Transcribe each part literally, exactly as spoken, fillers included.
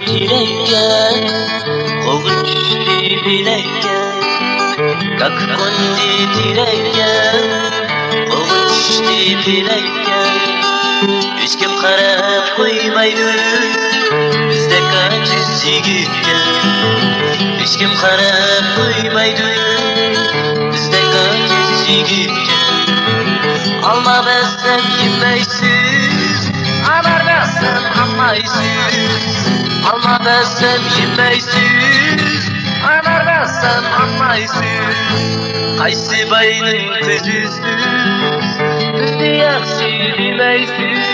تىلەككە، قوغۇن چۈشتى پېلەككە. كاكا قوندى تىلەككە، قوغۇن چۈشتى پېلەككە. ھېچكىم قاراپ قويمايدۇ بىزدەك ئاجىز يىگىتكە. ھېچكىم قاراپ قويمايدۇ بىزدەك ئاجىز يىگىتكە. ئالما بەرسەم يېمەيسىز، ئانار بەرسەم ئالمايسىز. ئالما بەرسەم يېمەيسىز، ئانار بەرسەم ئالمايسىز. قايسى باينىڭ قىزىسىز، بىزنى ياخشى دېمەيسىز.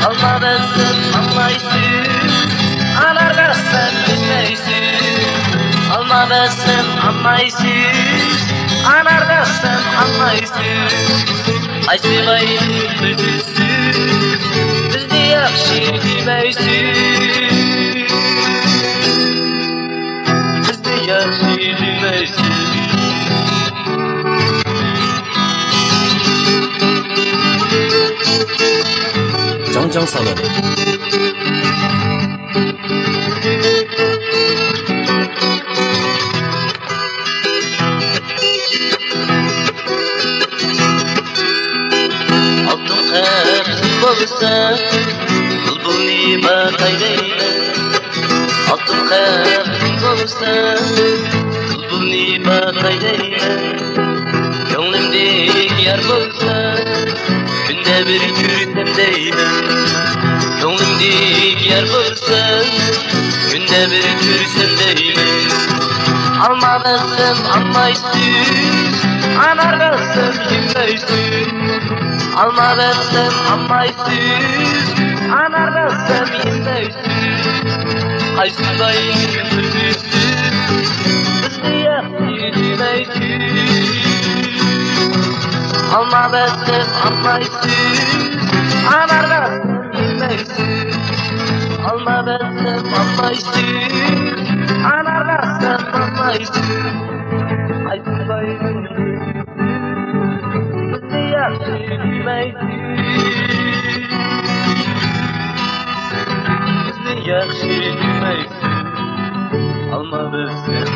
ئالما بەرسەم ئالمايسىز، ئانار بەرسەم يېمەيسىز. ئالما بەرسەم ئالمايسىز، ئانار بەرسەم ئالمايسىز. قايسى باينىڭ قىزىسىز، بىزنى ياخشى دېمەيسىز. بىزنى ياخشى دېمەيسىز. جاڭجاڭ سالونى. ئالتۇن قەپسىم بولسا، بۇلبۇلنى باقاي دەيمەن. ئالتۇن قەپسىم بولسا، بۇلبۇلنى باقاي دەيمەن. كۆڭلۈمدىكى يار بولسا، كۈندە بىر كۆرسەم دەيمەن. كۆڭلۈمدىكى يار بولسا، كۈندە بىر كۆرسەم دەيمەن. ئالما بەرسەم ئالمايسىز، ئانار بەرسەم يېمەيسىز. ئالما بەرسەم ئالمايسىز، ئانار بەرسەم يېمەيسىز. قايسى باينىڭ قىزىسىز، بىزنى ياخشى دېمەيسىز. ئالما بەرسەم ئالمايسىز، ئانار بەرسەم يېمەيسىز. ئالما بەرسەم ئالمايسىز، ئانار بەرسەم ئالمايسىز. قايسى باينىڭ قىزىسىز، بىزنى ياخشى دېمەيسىز. بىزنى ياخشى دېمەيسىز. ئالما بەرسەم